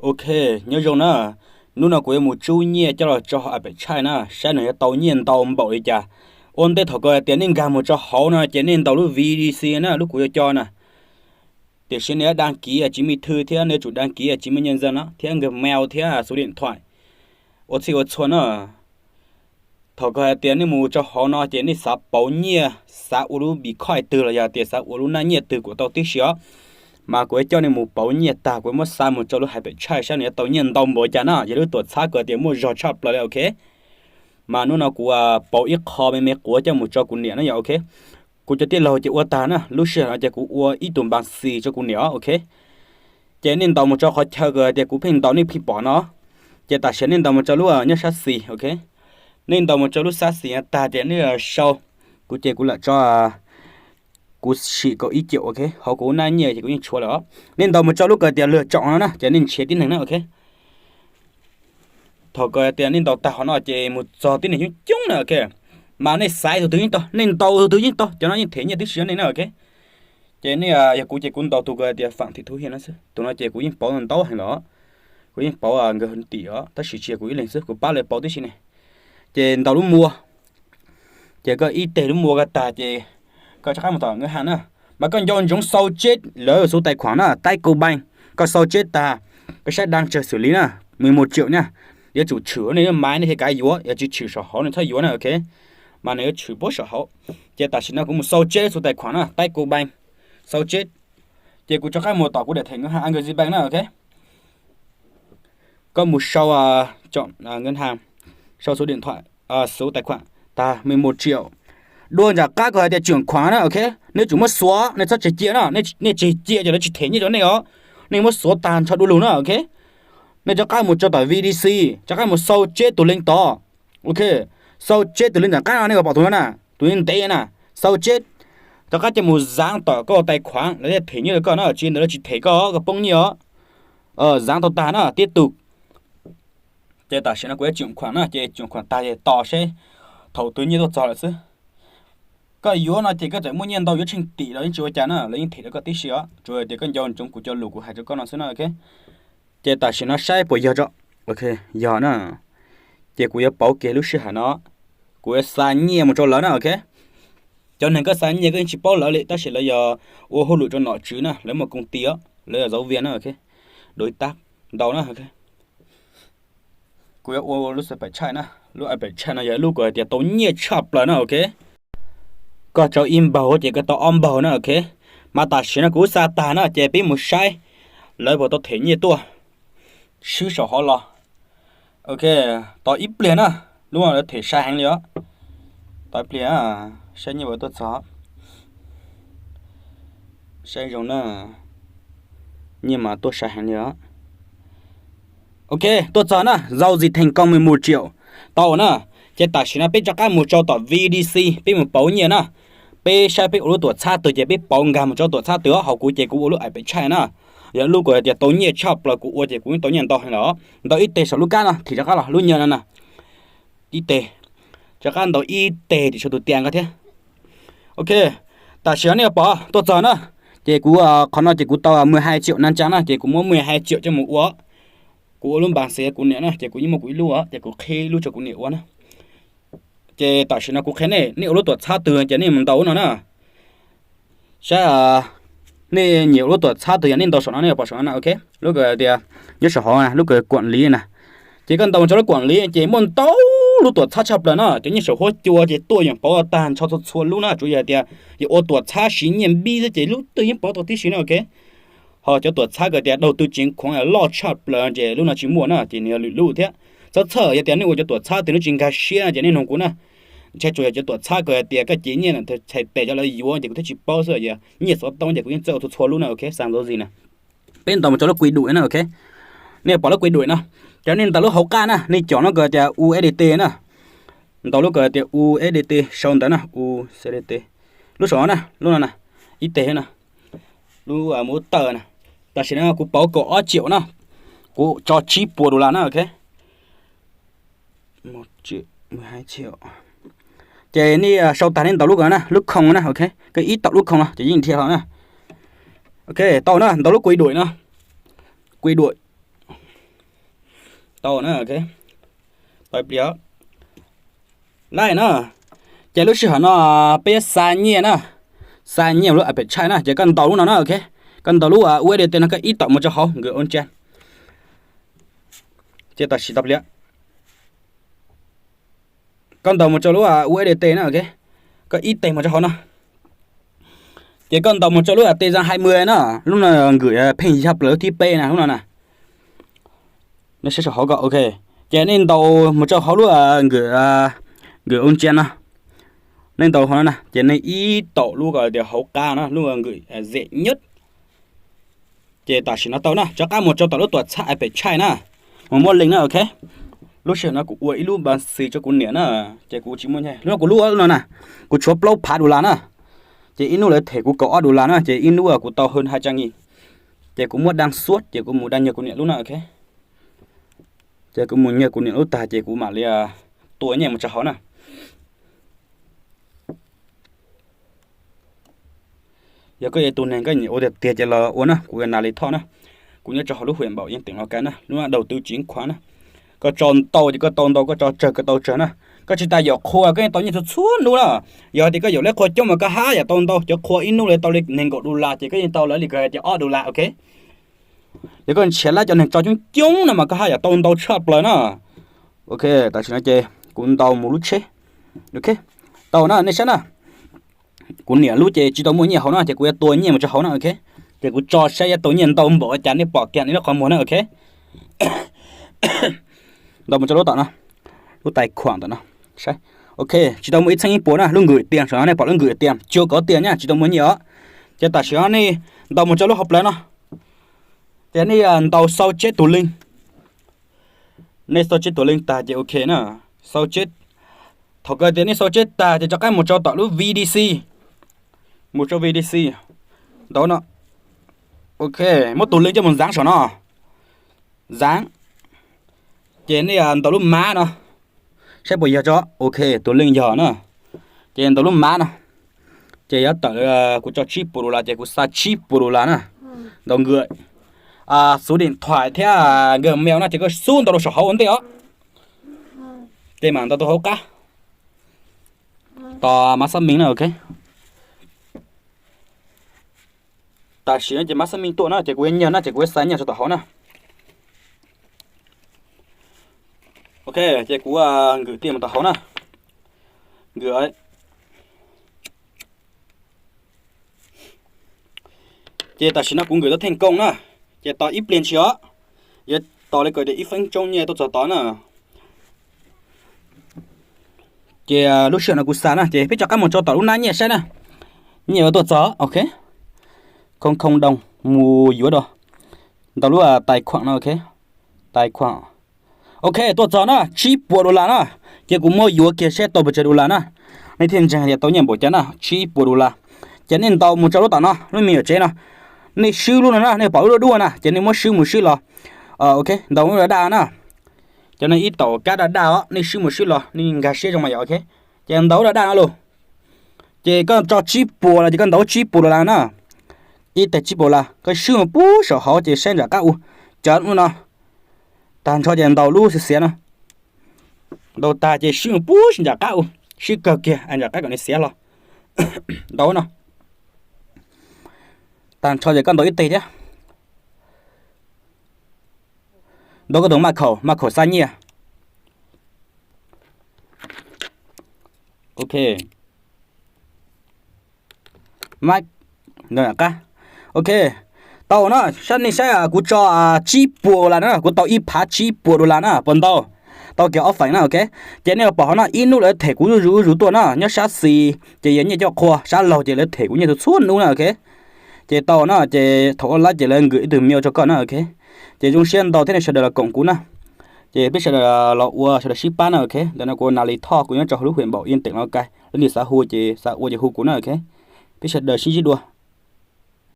Ok, nyob zoo na. Hnub no kuv yuav mus tsub nyiaj coj los tso hauv app Pem Tshaij na, saib nws yuav tau nyiaj ntau npaum li cas. Ua ntej thaum kawg hais tias nej nkag mus rau hauv no ces nej ntaus lub V D C na, lub kuv yuav coj na. Tiam sis nej yuav đăng ký chứng minh thư thiab nej yuav tsum đăng ký chứng minh nhân dân no thiab Gmail thiab số điện thoại. Ua txhij ua txhua na. Thaum kawg hais tias nej mus rau hauv no ces nej xav pauv nyiaj, xav ua lub Bitcoin twg los yog tias xav ua lub naj nyiaj twg kuj tau tib si os. Mas kuv yuav coj nej mus pauv nyiaj tag kuv yuav muab xa mus rau lub hais Pem Tshaij saib nws yuav tau nyiaj ntau npaum cas na, yog lub tuam txhab kawg tias muaj zog tshaj plaws li, ok. Mas hnub no kuv pauv ib qho me me quav coj mus tso kuv niam na yog, ok. Kuv cov tij laug ces ua tag na, lub sij hawm no ces kuv ua ib tug npas xis rau kuv niam os, ok. Ces nej ntaus mus rau qhov chaw kawg tias kuv pheej ntaus nej pheej pom no. Ces tam sim nej ntaus mus rau lub nyob sab xis, ok. Nej ntaus mus rau lub sab xis no tag ces nej sau, kuv ces kuv lam tso, kuv sim kaum ib triệu, ok, hauv kuv naj nyiaj ces kuv yeej tshuav lawm os. Nej ntaus mus rau lub kawg tias lwm tsoom no na ces nej nrhiav tib neeg na, ok. Thaum kawg tias nej ntaus tag qhov no ces mus txog tib neeg coob coob na, ok. Mas nej xaiv tus twg yeej tau, nej ntaus tus twg yeej tau, cov no yeej them nyiaj tib si nej na, ok. Ces nej, yog kuv ces kuv ntaus tus kawg tias Phạm Thị Thu Hiền no xwb, tus no ces kuv yeej pauv ntau heev los, kuv yeej pauv nkawd tim os, tab sis tsis yog kuv ib leeg xwb, kuv pab lawv pauv tib si ne. Ces ntaus lub mua, ces koj ib teg lub mua koj tag ces koj rov qab mus tom ngân hàng na. Mas koj nco ntsoov sau chết lawv số tài khoản na, tái cô banh. Koj sau chết tag, koj saib đang chờ xử lý na, mười một triệu na. Yuav tsum tshwm nej lub máy nej thiaj kav yuav, yog tsis tshwm saum hauv nej txhob yuav na, ok. Mas nws yuav tshwm puag saum hauv. Ces tam sim no kuv mus sau chết số tài khoản na, tái cô banh. Sau chết. Ces kuv rov qab mus tom kuv daim thẻ ngân hàng Agribank na, ok. Koj mus sau, ngân hàng, sau số điện thoại, số tài khoản tag mười một triệu. Dua nram qab koj hais tias chuyển khoản na, ok. Nej tsum muab xuav, nej txhob tseg cia na, nej tseg cia ces lawv tsis them nyiaj rau nej os. Nej muab xuav tag nrho dua lug na, ok. Nej rov qab mus rau tom V D C, rov qab mus sau chết tus link tod, ok. Sau chết tus link nram qab no nej pom tus no na, tus ntev na, sau chết. Rov qab coj mus dán tom koj tài khoản lawv thiaj them nyiaj rau koj na, tsis li ntawd lawv tsis them koj, koj poob nyiaj os. Dán tau tag na, tiếp tục. Ces tam sim no kuv yuav chuyển khoản na, ces chuyển khoản tag ces tos seb thaum twg nyiaj tuaj txog lawm xwb. Koj yuav no ces koj txawm muaj nyiaj ntau yuav tsheej tim los yeej tsis ua cas na, lawv yeej them rau koj tib si os, tsuas tias koj nco ntsoov kuv cov lus kuv hais rau koj no xwb na, ok. Ces tam sim no saib puas yog tso, ok, yog na. Ces kuv yuav pauv kiag lub sij hawm no, kuv yuav xa nyiaj mus rau lawv na, ok. Cov neeg koj xa nyiaj koj yeej tsis paub lawv li, tab sis lawv yog ua hauj lwm rau nom tswv na, lawv muaj công ty os, lawv yog giáo viên na, ok. Đối tác ntau na, ok. Kuv yuav ua lub xav pem tshaij na, lub pem tshaij no yog lub kuv hais tias tau nyiaj tshaj plaws na, ok. Koj tso ib npaug ces koj tau ob npaug na, ok. Mas tam sim no kuv xa tag na ces peb mus saib lawv puas tau them nyiaj tuaj swb saum hauv los. Ok, tos ib pliag na, lub no lawv them sai heev li os. Tos ib pliag, saib nyiaj puas tuaj txog. Saib zoo na, nyiaj mas tuaj sai heev li os. Ok, tuaj txog na, giao dịch thành công mười một triệu tau na. Ces tam sim no peb rov qab mus rau tom V D C, peb mus pauv nyiaj na. Peb saib peb ua lub tuam txhab twg ces peb pauv nkag mus rau tuam txhab twg, hauv kuv ces kuv ua lub pem tshaij na. Yog lub kuv hais tias tau nyiaj tshaj plaws kuv ua ces kuv yeej tau nyiaj ntau heev los. Ntaus ib teg saum lub kab no, thim rov qab los lub nyiaj no na. Ib teg, rov qab ntaus ib teg tim saum tus tias ko thiab. Ok, tam sim no nej pom tuaj txog na, ces kuv, qhov no ces kuv tau mười hai triệu năm trăm na, ces kuv muab mười hai triệu coj mus ua. Kuv ua lub npas xis kuv niam na, ces kuv yeej muaj kuv ib lub os, ces kuv qhib lub rau kuv niam ua na. Ces tam sim no kuv qhia nej, nej ua lub tuam txhab twg ces nej mus ntaus lub no na. Saib, nej nyiam ua lub tuam txhab twg yog nej ntaus saum no, nej pom saum no na, ok. Lub kuv tias nyob saum hauv na, lub kuv quản lý na. Ces koj ntaus mus rau lub quản lý ces muaj ntau lub tuam txhab tshaj plaws na, cov nyiaj saum huab cua ces tuaj yeem pauv tag nrho txhua txhua lub na, tsuas yog tias yog ua tuam txhab siv nyiaj npib xwb ces lub twg yeej pauv tau tib si na, ok. Ho cov tuam txhab kuv tias đầu tư chứng khoán loj tshaj plaws ces lub no tsis muaj na, ces nws yog lwm lub thiab. Txhob txhawj, yog tias nej ua cov tuam txhab twg nej tsis nkag siab no ces nej nug kuv na. Ntshai tsuas yog cov tuam txhab kuv hais tias koj cev nyiaj ntawm txhais tes cov lawv yuav ces kuv thiaj tsis paub xwb, yog nyiaj xov tooj ces kuv yeej txawj ua txhua txhua lub na, ok, xaa ntau zis na. Peb ntaus mus rau lub quỹ đủ na, ok. Nej pom lub quỹ đủ no, cov nej ntaus lub hauv qab na, nej caum no kuv tias U S D T na. Ntaus lub kuv tias U S D T sau ntawv na, U S D T. Lub saum no na, lub no na, ib teg na, lub mus lub tawm na. Tam sim no kuv pauv kaum ob triệu na, kuv tso tsib puas dollar na, ok. Ces nej sau tag nej ntaus lub ko na, lub không na, ok, koj ib tom lub không no ces yeej dhia hlo na. Ok, tau na, ntaus lub quỹ đủ no, quỹ đủ. Tau na, ok. Tau ib pliag. Laij na, ces lub sij hawm no peb yuav xa nyiaj na, xa nyiaj lub app China na, ces koj ntaus lub no na, ok. Koj ntaus lub U S D T no koj ib tom mus rau hauv nkawd ua ntsia. Ces tam sim tau pliag. Koj ntaus mus rau lub U S D T na, ok. Koj ib teg mus rau hauv no. Ces koj ntaus mus rau lub T G hai mươi na, lub no nkawd pheej yog plaws lub thib peb na, lub no na. No saib saum hauv ko, ok. Ces nej ntaus mus rau hauv lub nkawd, nkawd ua ntsia no. Nej ntaus hauv no na, ces nej ib tom lub ko tias hauv qab no, lub nkawd zem nyuj. Ces tam sim no tau na, rov qab mus rau tom lub tuam txhab app China na, mus muab link na, ok. Lub sij hawm no kuv ua ib lub npa xis rau kuv niam na, ces kuv tsis muaj nyiaj. Lub no kuv lub no na, kuv tshuav plaub phav dollar na. Ces ib hnub lawv them kuv kaum ob dollar na, ces ib hnub kuv tau hwj haj tsaj ngi. Ces kuv muab daj xuab, ces kuv mus daj nyiag kuv niam lub na, ok. Ces kuv mus nyiag kuv niam lub tag ces kuv mam li tua nyiaj mus rau hauv na. Yog koj yog tus neeg koj nyiam ua tiag tiag ces los ua na, kuv nas li thoj na. Kuv nyob rau hauv lub huyện Bảo Yên tỉnh Lào Cai na, lub no đầu tư chứng khoán na. Koj tso ntau ces koj tau ntau, koj tso tsawg koj tau tsawg na. Koj tsis tas yam qhua koj yeej tau nyiaj txhua txhua hnub na. Yog tias koj yam lawv qhua coob mas koj haj yam tau ntau, cov qhua ib hnub lawv tau li nees nkaum dollar ces koj yeej tau lawv li kawg tias ob dollar, ok. Yog koj nrhiav lab cov neeg tso coob coob no mas koj haj yam tau ntau tshaj plaws na. Ok, tam sim no ces kuv ntaus mus lub tsheb. Ok, tau na, nej saib na. Kuv niam lub ces tsis tau muaj nyiaj hauv na, ces kuv yuav tua nyiaj mus rau hauv na, ok. Ces kuv tso saib yuav tau nyiaj ntau npaum cas nej pom kiag nej lub qhov muag na, ok. Ntaus mus rau lub tom no, lub tais khuam tom no, saib. Ok, tsis tau muaj ib txheeb ib puas na, lub nkws tias saum no nej pom lub nkws tias cuaj kaum tias nyab tsis tau muaj nyiaj os. Ces tam sim no nej ntaus mus rau lub hauv plawv no, ces nej ntaus xau tseb tus leej. Nej xau tseb tus leej tag ces ok na. Xau tseb, thaum kawg tias nej xau tseb tag ces rov qab mus rau tom lub V D C, mus rau V D C, ntaus no. Ok, muab tus leej coj mus zav saum no, zav. Ces nej ntaus lub mab no, saib puas yog tso. Ok, tus leej yog na. Ces ntaus lub mab no, ces yuav tawm, kuv tso tsib puas dollar ces kuv xa tsib puas dollar na. Ntaus nkws, số điện thoại thiab Gmail no ces koj xub ntaus rau saum hauv ua ntej os. Ces mam ntaus rau hauv qab, tos mab xác minh na, ok. Tam sim no ces mab xác minh tuaj na ces kuv yuav nyiag na ces kuv yuav xa nyiaj rau tom hauv na. Ok, ces kuv nkws tiaj mus tom hauv na. Nkws, ces tam sim no kuv nkws tau theej koo na, ces tos ib pliag ntshis os, yuav tos li kom tias ib feeb tsoob nyiaj tuaj txog tod na. Ces lub sij hawm no kuv xa na ces peb rov qab mus tso tom lub nab nyiaj saib na. Nyiaj yuav tuaj txog, ok. Không không đồng, mus yuav rau, ntaus lub tài khoản no, ok. Tài khoản. Ok, tuaj txog na, tsib puas dollar na. Ces kuv muab yuav kiag saib tau pes tsawg dollar na. Nej thiaj ntseeg tias tau nyiaj npaum cas na, tsib puas dollar. Ces nej ntaus mus rau lub tom no, lub me nyuam tsev no. Nej swb lub no na, nej pom lub duab duab na, ces nej muab swb mus swb los. Ok, ntaus lub daj na. Cov no ib tom kab daj daj os, nej swb mus swb los nej nkag siab zoo mas yom, ok. Ces ntaus lub daj daj no los. Ces koj tso tsib puas los ces koj ntaus tsib puas dollar na. Ib teg tsib puas dollar, koj swb mus pub saum hauv ces saib nram qab ua. Cov lub no, tag nrho ces ntaus lub xiav xiav no. Ntaus tag ces swb mus pub nram qab ua, swb kawg kiag nram qab kom nws xiav hlo. Ntaus no. Tag nrho ces koj ntaus ib teg thiab. Ntaus koj tus maj khaum, maj khaum xa nyiaj. Ok. Maj, qab. Ok. Tau na, saib nej saib, kuv tso tsib puas dollar na, kuv tau ib phav tsib puas dollar na, puas ntau? Tau kiag ob feem na, ok. Ces nej los pom hauv no ib hnub lawv them kuv zuj zus zuj zus tuaj na, nyob sab xis ces yog nyiaj coj qhua, sab laug ces lawv them kuv nyiaj txhua txhua hnub na, ok. Ces tau na, ces thaum ua lab ces lawv nkws ib tug mail rau koj na, ok. Ces zoo siab ntau thiab nej sawv daws los koom kuv na. Ces peb sawv daws los ua sawv daws sib pab na, ok. Ntawm no kuv ua Nas Lis Thoj, kuv nyob rau hauv lub huyện Bảo Yên tỉnh Lào Cai, leej twg xav hu ces xav ua ces hu kuv na, ok. Peb sawv daws sib ntsib dua.